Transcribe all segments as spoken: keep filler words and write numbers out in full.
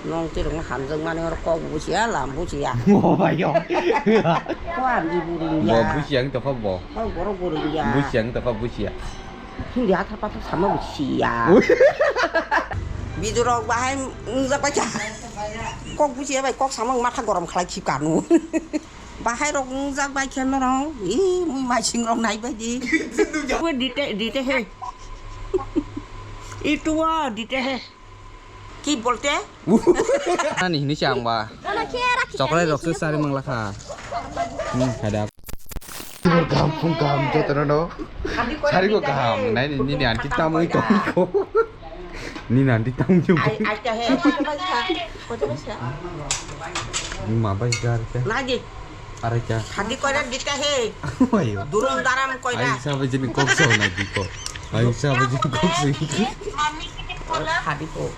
Nong tirong hamjak mani oro kok bujiya, lam bujiya. Mo bai yo. Ko amji buring ya. Bo bujiya ang tokha bo. Ko borok buring ya. Bujiya ang tokha bujiya. Hindi athar pathar sama bujiya. Ui. Bidurok bahai wngjak bai kha. Kok bujiya bai kok sama matha gorom khlai khip kanu. Bahai rok wngjak bai khe norok. Ih, mui maising rok nai bai di. Ui, dite, dite he. Itu o, dite he. Ki bolte? Nani hini si ang ba? Chocolate rok se sari mang lakha. Hmm, kada. Tibor kaham, phung kaham, jotono no. Sari bo kaham. Nai ni, ni, ni aunty tamoi tong ko. Ni aunty tamoi tong ko. Ai, ai, kya he? Kota bai sa? Kota bai sa? Ma bai gar kya? Lagi. Are kya? Shadi koi raha dita hai. Ayo. Durum daram koi raha. Aisa bajini kok so na diko. Aisa bajini kok so. Shadi ko.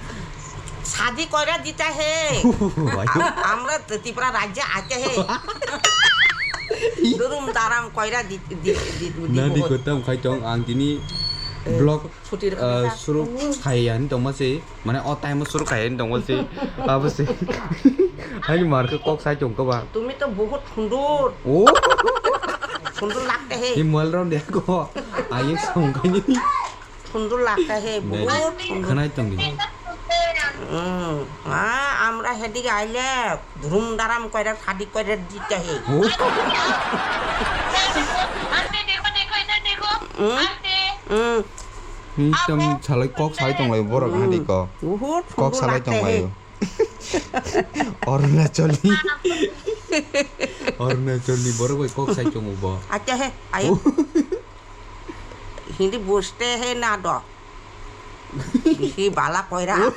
Shadi koi raha dita hai. Ayo. Amra Tripura rajya aate hai. Durum daram koi raha di, di, di, di, na di ko tam khai tong ang tini vlog. Suru khai ani tongma se. Mane o time o suru khai ani tongma se. Abo se. Ani mar khe kok sai tong ko ba. Tumi to bahut sundur. O. Sundur lagte hai. Ni mal ron de ko. Aye song khai ni. Sundur lagte hai, bahut sundur. Khanai tong di. Hmm. Ah, amra hedige aile. Durum daram koi raha, shadi koi raha dita hai. Oh. Aunty, dekho, dekho, idhar dekho. Hmm? Aunty. Hmm. Ni tam salai kok salai tong lai borok na diko. Uhut, kok salai tong lai. Arunachal ni. Arunachal ni borok bai kok sai tong bo. Acha hai, ayo. Oh. Hindi bujte hai na do. Bisi bala koi raha.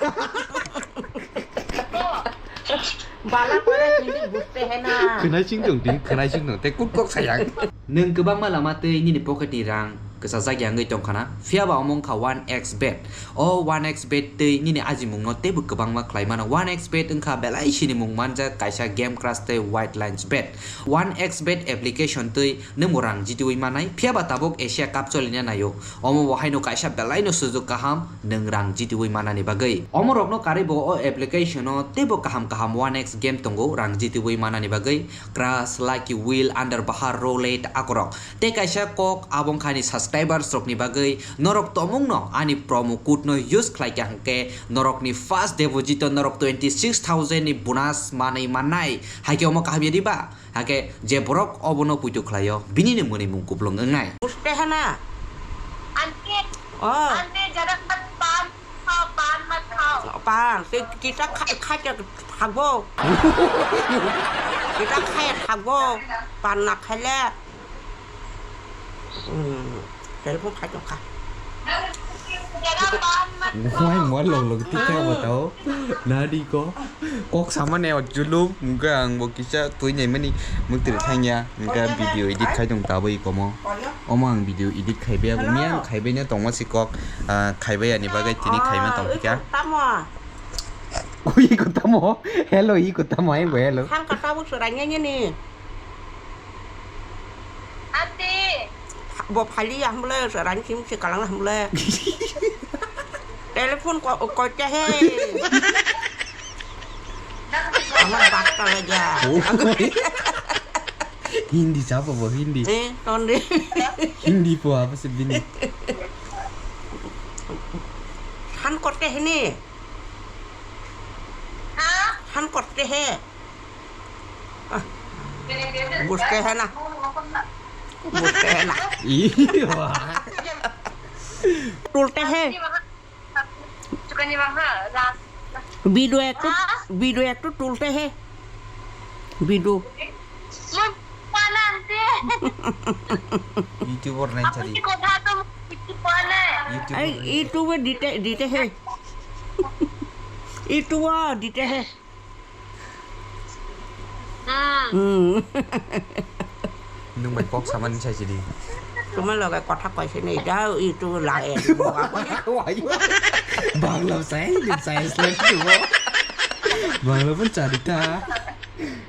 Bala koi raha hindi bujte hai na. Khwnai sing tong di, khwnai sing tong. Te kut kok sayang. Nwng kwbangma lama tei nini pocket ni rang kwchajak yangwi tong khana. Phiya ba omo wngkha one X bet. O one X bet tei nini ajimung no teibo kwbangma khlai mano. One X bet wngkha belai sini mung manjak kaisa game crash tei white lines bet. One X bet application tei nwngbo rang jitiwi manai, phiya ba tabuk Asia Cup cholina naio. Omo bo haino kaisa belaino sujuk kaham nwng rang jitiwi manani bagwi. Omo rokno karwi bo o application o teibo kaham kaham one X game tongo rang jitiwi manani bagwi. Crash, Lucky Wheel, Under Bahar, Roulette, akorok. Tei kaisa kok abo wngkha ni subscribers rokni bagwi. Norok tongmungno ani promo code no use khlai kha hwnkhe norokni first deposit o norok twenty six thousand ni bonus manwi mannai. Haikhe omo kaham ya di ba? Hakhe je borok obono puitu khlaio, bini ni mwnwi mung kuplung wngnai. Buste hana. Aunty, oh. Aunty, jara pan, pan, pan mat khao. Pan, se kita kha-, kha-, kha-, thagbo. Kita kha-, thagbo. Pan na khaile. Hmm, telephone khai tongkha. Wai mo log log tikha bo tao. Nadi ko. Kok samane o julum, mungka ang bo kisa twi nai mani mukti thangya, mungka video edit khai tong taboi komo. Omo ang video edit khai bia, miya ang khai bia tongma si kok, ah, khai bia ni bagai tini khai ma tong kya. Tamo. Ui ko tamo. Hello, i ko tamo, ai bo hello. Hang ka tabo surai nge ni. Ate. Bo phali ya hamle, sarani sim se kalang hamle. Telephone ko, ko kya hai? Amar baat kar raha hai. Oh. Hindi sapa bo, Hindi? Eh, ton de. Hindi po apa sih bini? Han korte hai ni? Han korte hai? Ah, buste hai na. Buste hai na. Iya. Tulte hai. Video ektu, video ektu tulte hai. Video. YouTuber nai chari. YouTube. Ai, YouTube dite, dite hai. YouTube dite hai. Hmm. Nwng bai kok samani sai sidi. Tuma loge kotha koise nei da, itu lae. Bangla sai, sai slap tu. Bangla pun chari ta.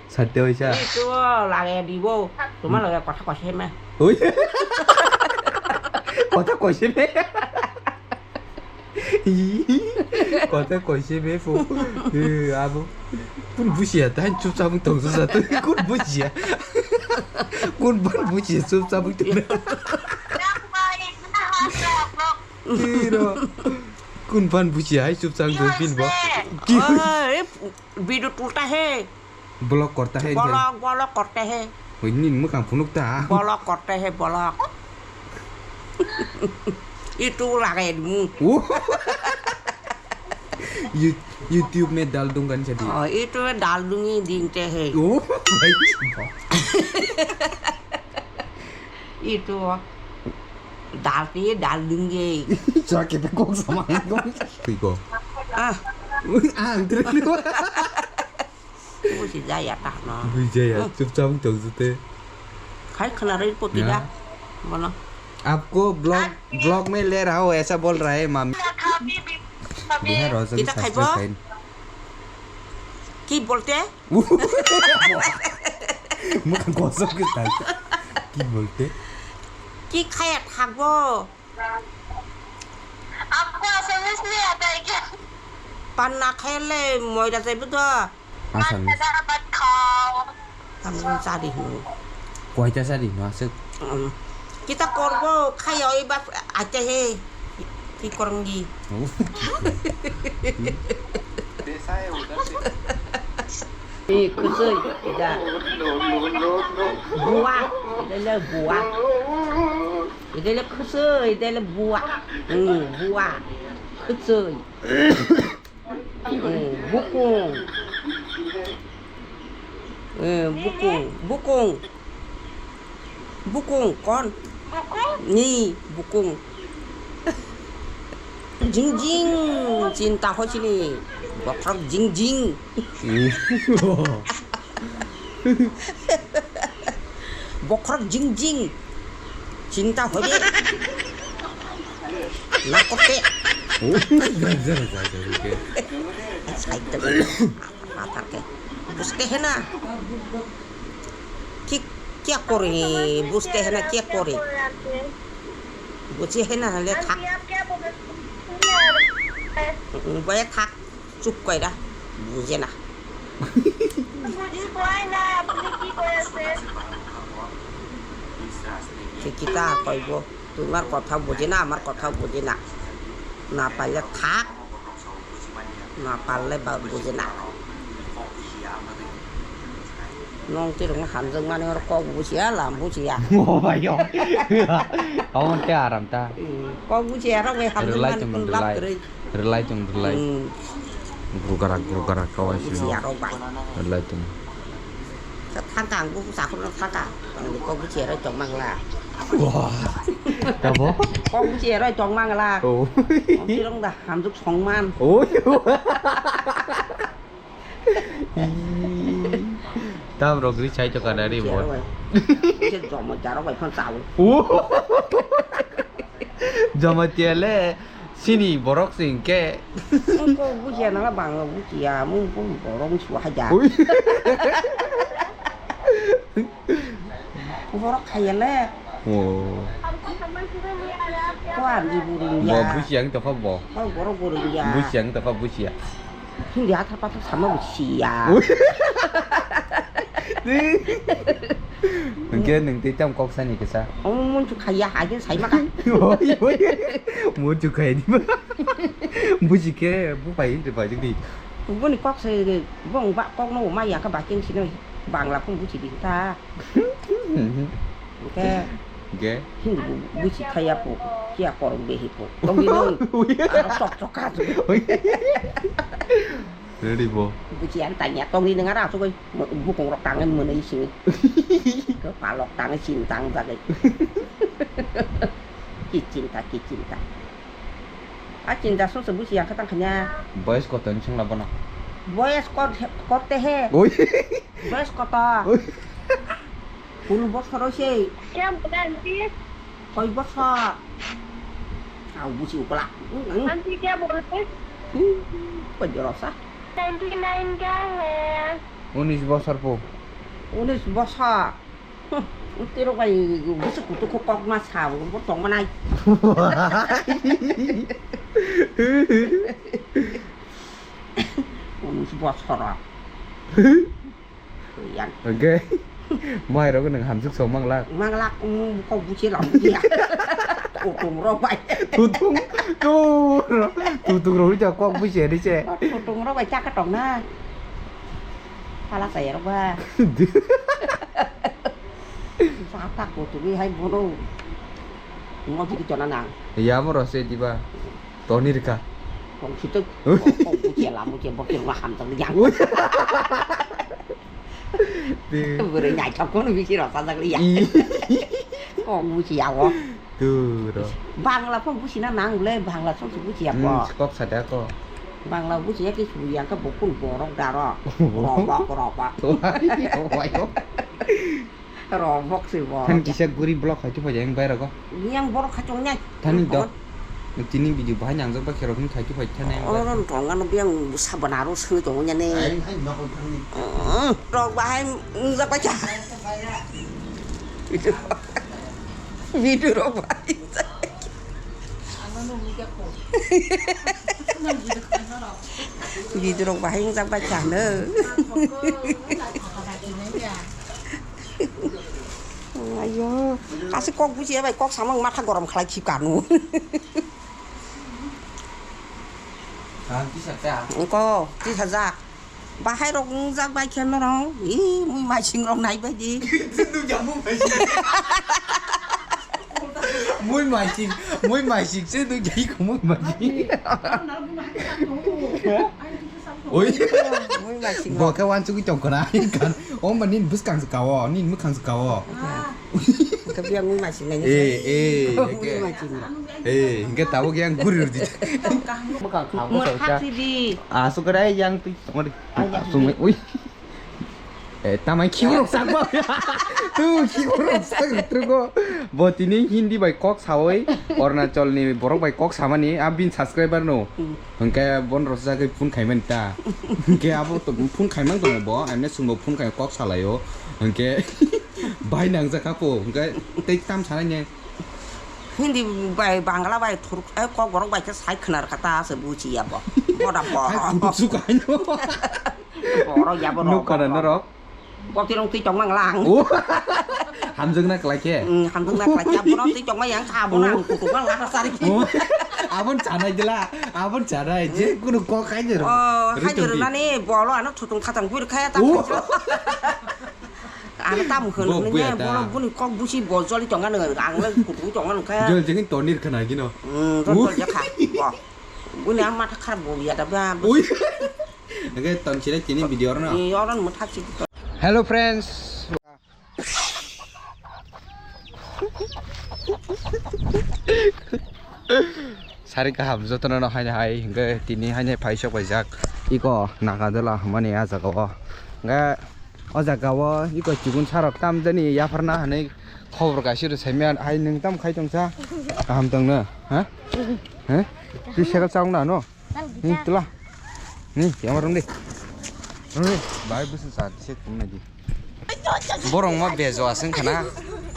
Satya waisa. Itu lae dibo. Tuma loge kotha koise me. Oi. Kotha koise me. Kotha koise bephu. Eh, abo. Kun busia, tai chupchap wng tong sa, tai kun busia. Kun ban busia, chupchap wng tong. Tiro. Kun ban busia, hai chupchap wng tong, bin bo. Ki? Oy, video tulta hai. Vlog korta hai, Vlog, vlog korta hai. Hoi, nin mwkhang phunuk ta. Vlog korta hai, vlog. Itu lagai dum. Oh. You-, YouTube mein dal dunga ni sadi. Oh, itu dal dungi dinte hai. Oh, bhai. Itu dal ti dal dungi. Chakhe pe kok sama. Tiko. Ah. Ah, ang tere. Busi jaya ta no. Busi jaya, hmm. Chupchap wng tong jute. Khai khna rwi poti da. Ya. Bono. आपको blog, blog में ले रहा हूँ, ऐसा बोल रहा है मामी। बिहार हो सभी। Kita khai bo? Subscribe। Ki bolte? Muka gosok ke tai। Ki bolte? Ki khaya thakbo? आपको असमीज नहीं आता है क्या? Panna khaile moida jaibo do. Assamese. Panna dapat khao. Tamni chadi hino. Koita chadi hino aswk? Um, kita korbo khaya oi bap acha he. Ki koronggi. Oh. Desa hai udhar se. Eh, khusui, ida. Bua, ida le bua. Ida le khusui, ida le bua. Hmm, bua. Khusui. Eh, bukung. Eh, bukung, bukung. Bukung, kon? Bukung? Ni, bukung. Jing jing, chinta hochini. Bokhorok jing jing. Bokhorok jing jing. Chinta hobe. Na korte. Oh, jara, jara, jara, jara. Side te. Pathar ke. Buste hai na? Ki, kya kore? Buste hai na, kya kore? Buste hai na, le thak. Baya thak. Chup koira, buje na। বুজি পোৱাই নাই আপুনি কি কৈ আছে। Ki-, kita koibo, tumar kotha buje na, amar kotha buje na। Na parle thak, na parle ba buje na। Nwng tirwng hamjwk mani oro kok bujiya, lam bujiya। Oh, bai, oh. Kawan te aram ta। Hmm, kok bujiya rok bai hamjwk mani kun lab kwrwi। Rwlai tong, rwlai. Hmm. Grugarak, grugarak kawai sini. Bujiya rok bai। Rwlai tong. Thangka ang buku sakhuk no thangka। Ang kok bujiya rok tong mangla। Wah. Tabo? Kok bujiya rok tong mangla। Oh. Ang tirwng da hamjwk songman। Oh. Tam rok ri chai to kana ri bo. Jomo jarok bai phone chao। Oh. Jomo tiale sini borok sing ke. Ko bujiya nala bang bujiya mung pun borok su haja। Ui. Borok khayale। Oh. Ko arji buring ya। Bo bujiya ang to kho bo। Ko borok buring ya। Bujiya ang to kho bujiya। Hindi athar pathar sama bujiya। Ui. Hwnkhe nwng tei tam kok sani kisa? Omo munchu khaiya, hagin sai maka। Oi, oi. Munchu khai di ba? Buji khe buphai hinti phai di. Boni kok se bong ba kok no ma ya kha ba king sino Bangla phung buji di ta। Hwnkhe. Hwnkhe? Hindi bu-, buji thaya po, kiya korok behi po. Tongdi nung. Ui. Aro sok sok ka su. Ui. Ready bo. Buji ang tanya tongdi nung ara su koi. Bukung rok tangi mwnwi sini. Kepalok tangi sini tang jagai. Ki chinta, ki chinta. A chinta sung se buji ang khatang khanya. Boyes koton sung labono. Boyes kot, korte he. Ui. Boyes koto? Ui. Kunu bosor oise? Kya bola aunty? Koi bosor? Au busi ukla. Aunty kya bola hai? Koi jorosa? Twenty nine ka hai. Unis bosor po. Unis bosor. Tiro bai busi kutu ko kok ma sa bo tong manai. Bosoro. Yan. Oke. Mai rok nang hamsuk song manglak. Manglak, um, kok buchi lam dia. Kutung rok bai. Tutung, tu, tutung rok ni kok buchi ni se. Kutung rok bai chaka tong na. Pala saya rok ba. Sata kutung ni hai bono. Mo jiki chona nang. Ya mo rose diba. Toni rika. Kong situ. Kong buchi lam buchi bokir ma hamtang yang. Ui. Di. Bwrwi naithok phano bisi rw sajak liya. I. Kok buchi yago. Tu ro. Bangla phano buchina nang le, Bangla song se buchi ya Hmm, ko. Kok sada ko. Bangla buchi ya ki suya ka bokun borok daro. Robok, robok. Wai, wai, wai. Robok se bo. Than kisa guri block hai tu phai jang bai rogo. Yang borok kha chong nyai. Thani do. Tini video bahai nang jok ba kherok ni khai tu phai thani. Oro tong ano biang sabana ro sung chong nya ne. Ai, hai, no, thani. Rok bahai ngjak ba cha. Video rok bahai. Video rok bahai ngjak ba cha ne. Ayo, kasi kok buji ya bai kok samang matha gorom khlai khip kanu. Ko, tisa jak. Bahai rok ngjak bai khe norok. I, mui masing rok nai bai di. Mui masing, mui masing se tu jai ko mui masing. Oi. Mui masing. Bo ke wan chugui tong kona. Kan. O ma nin bus kang kao, nin mui kang kao. Ke biang mui masing nai. Eh, eh, Mui ke. Masing. Eh, hingke tabo ke yang gurir di. Mui kang kao. Mui kang kao. Asuk rai yang tu. Asuk mai. Ui. Eh, tamai khikurok sakbo. Tu khikurok sak rutrugo. Bo tini Hindi bai kok sawi, Arunachal ni borok bai kok samani, a bin subscriber no. Hmm. Hwnkhe bon rosjagwi phone khaimani ta. Hwnkhe abo to phone khaimang tongo bo, emne chwngbo phone khai kok salaio. Hwnkhe bai nangjak kha po, hwnkhe tei tam sanai ne. Hindi bai Bangla bai thuruk, eh, kok borok bai khe sai khwnar kha ta se buchi ya bo. Boda bo. Hai kutuk su kaino. Borok ya bo Nuk rok, kana borok. Norok? Bok tirong twi tongmang lang. Oh. Hamjakna kwlai khe? Hmm, hamjakna kwlai khe. Borok twi tongmang yang kha, bono ang kutuk mang lang sari khe. Oh. Abon chanai dila, abon chanai. Je kunu kok khai jero. Oh, khai jero nani bolo ano thutung khatang bui kha ta. Oh. Ano tam hwn Bo nini buya ta. Bolo buni kok busi bol joli tonga nang ang le kutuk tonga nang kha. Jol jengin tonir khana gino. Hmm, jol jol jakha. Bo. Buni ang matha kharap bo ya da ba. Ui. Oke, ton sila tini video oro no. Ni oro no mutha sik. Hello friends. Sari kaham jotono no haini hai hingke tini haini phai sok paijak. Iko Nagadala hwnmani ah jaga o. Hingke o jaga o iko chikun sarok tam jani yapharna hwnwi khobor kaisa rw saimya hai nwng tam khai tongsa kaham tongno ha? He? Twi segal chawng na no? Ni tula. Ni, yang rong di. Rong di. Bai busu sa, se kum na di. Borong ma bejo aseng khana.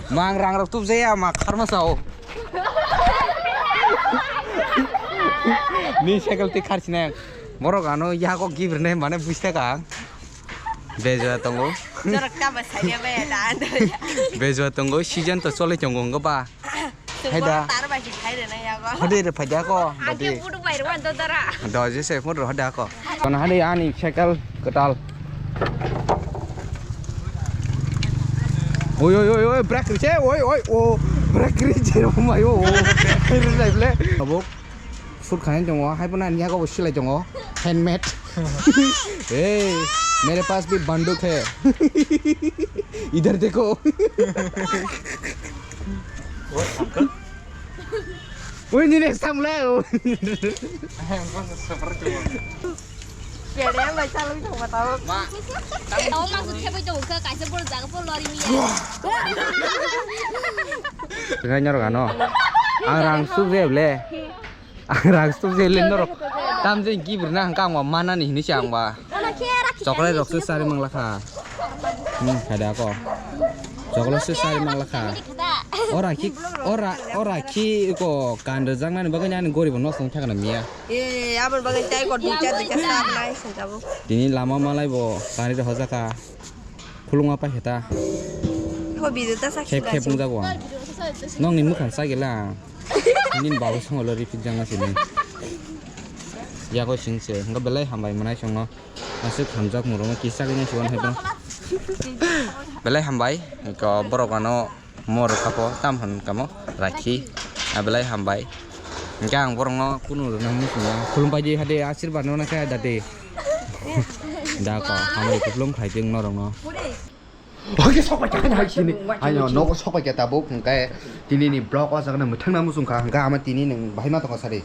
Mang rang rok tup jaya ma kharma sao. Ni cycle ti kharchina. Borok ano yago gibir ne mane buista ka. Bejo tongo. Jorok ta ba saya ba ya da. Bejo tongo, season to chole tongo ngo ba. Hai da. Tar bai si khai rena ya go. Hode re phai da ko. Ake dadi. Budu bai rwan to dara. Do je se phone ro da ko. Kon hade ani cycle kwtal. Oi, oi, oi, oi, brake ri se, oi, oi, o, brake ri se, o mai, o, o. Ri lai ble. Abo. Shoot khaina tongo, hai phano ani yago bo silai tongo, handmade. Hey, mere paas bhi banduk hai. Idhar dekho. Oi, nini exam le. Pede bai chalwi thangma tao. Ma. Tao ma su khebai tongo kha, kaisa boro jaga pho lori miya. Ngai nyaro gano. Ang rang suk je ble. Ang rang suk je le norok. Tam je gibir na hangka ang manani hini se ang ba. Chocolate rok se sari mangla kha. Hmm, hai da ko. Chocolate se sari mangla kha. Ora ki, ora, ora ki ko kan rwjaknani bagwi ani goribo nosto wng thangna miya. Eh, aboni bagwi tei ko duita duita sa nai sing tabuk. Tini lama malai bo gari rok hojaka. Khulungma paikhe ta. Ko video ta sak khep khep wngjago ang. Nokni mwkhang chagela ang. Nini babu songolo ripik jangma sini. Yago singse. Hwnkhe belai hambai mwnai songno. Aswk hamjak moromo kisa kisa sigon hai. Belai hambai. Ko borok ano. Mor kapo tam hwn kamo rakhi. Abelai hambai. Hingke ang borokno kunu rwna muchungo. Khulumpai di hade asirbat no nakhe dade. Da ko hamari kuplung khai jeng norokno. Oke, sok pai kha hai sini. Ayo nogo sok pai kha tabuk hingke tini ni vlog o jaga mwthangna muchung kha hingke ama tini nang bahai ma tongo sari.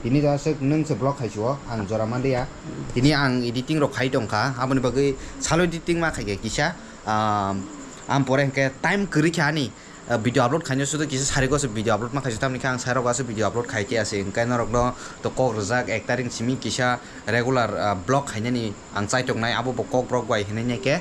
Tini da aswk nung se vlog khai chuo ang jora manliya. Tini ang editing rok khai tong kha aboni bagwi salo editing ma khai kha kisa. Ah, ang pore hingke time kwrwi kha ani, ah, video upload khaina sudu kisa sarigo se video upload ma khaisa tamni khe ang sairok aswk video upload khai khe ase hingke norokno to kok rwjak ek tarik simi kisa regular, ah, vlog khainani ang chaitok nai abo bo kok rok bai hinui nai khe,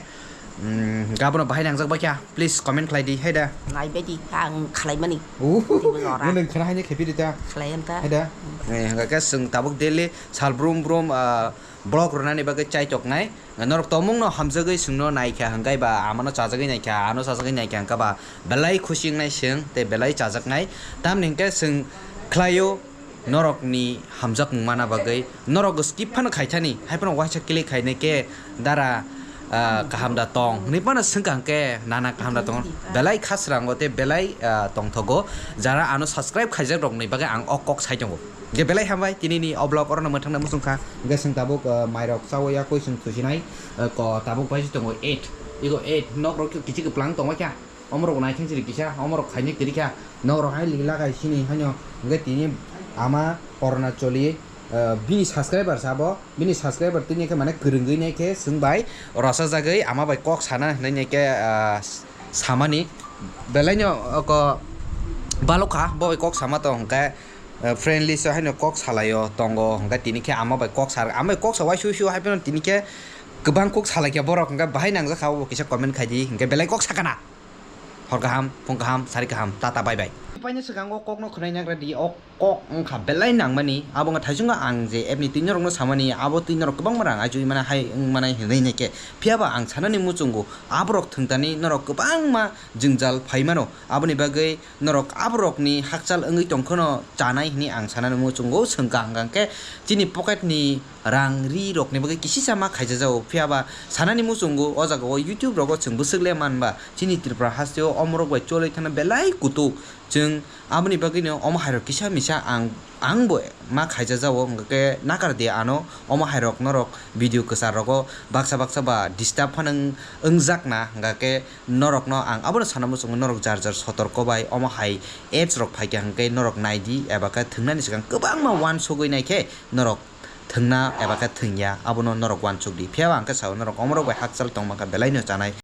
mm, hingke abono bahai nangjak bai kha please comment khlai di hai da. Nai bai di ang khlai mani. Uh, Tini jora. Nung khana hai khe phi di ta. Khlai em ta. Hai da. Eh, hingke chwng tabuk daily sal brum brum, ah, vlog rwnani bagwi chaitok nai. Norok tongmungno hamjagwi chwngno naikha hwnkhe ba amano chajagwi naikha, ano chajagwi naikha hwnkhe ba belai khusi wngnai chwng tei belai chajaknai. Tamni hwnkhe chwng khlaio norokni hamjakmung mana bagwi. Norok skip phano khaithani, hai phano waisa click khainai khe dara, ah, kaham da tong hwnwi phano swngkha hwnkhe nana kaham da tong. Belai khasrango tei belai, ah, tongthogo. Jara ano subscribe khaijak rokni bagwi ang o kok sai tongo. Hingke belai hambai, tini ni o vlog oro no mwthangna muchung kha. Hingke chwng tabuk, ah, mairok chawi ya koi chwng thusinai, ah, ko tabuk bai se tongo eight. Ego eight, nok rok kichi kwplang tongma kha. Omorok nai thang siri kisa, omorok khaini kwrwi kha. Nok rok hai ligi lagai sini haino. Hingke tini ama Arunachali, ah, bini subscriber sabo, bini subscriber tini khe mane kwrwngwi nai khe chwng bai rosajagwi ama bai kok sana hinui nai khe, ah, samani. Belai no oko balok kha, bo bai kok sama tong hingke. Eh, friendly se haino kok salaio tongo, hingke tini khe ama bai kok sa, ama bai kok sa uaisuk uaisuk hai phano tini khe kwbang kok salai khe borok, hingke bahai nangjak kha, obo kisa comment khai di, hingke belai kok sakana. Hor kaham, phung kaham, sari kaham, tata, bye bye. Paina swkang o kokno khwnai nagra di, o kok wngkha belai nangmani, abo wngkha thaichungo ang je app ni twi norokno samani, abo twi norok kwbangma rang achuwi mana hai wng manai hinwi nai khe. Phiyaba ang sanani muchungo, aborok thwngtani norok kwbangma jwngjal phai mano, aboni bagwi norok aborokni hakchal wngwi tongkheno chanai hwnwi ang sanani muchungo swngkha, hwnkha hwnkhe chini pocket ni rang ri rokni bagwi kisisa ma khaijajago, phiyaba sanani muchungo o jagao YouTube rogo chwng bwswk le manba chini Tripura hasteo omorok bai cholwi thangna belai kutuk. Chwng aboni bagwino omo hairok kisa misa ang, ang bo ma khaijajago, hwnkhe nakar di ano omo hairok norok video kwchar rogo baksa baksa ba disturb phano wng-, wngjakna, hwnkhe norokno ang abono sana muchungo, norok jar jar sotorko bai omo hai apps rok phaikha hwnkhe norok naidi, eba khe thwngnani swkang kwbangma uansugwi naikhe norok thwngna eba khe thwngya, abono norok uansukdi. Phiyaba ang khe sao norok omorok bai hakchal tongma khe belaino chanai.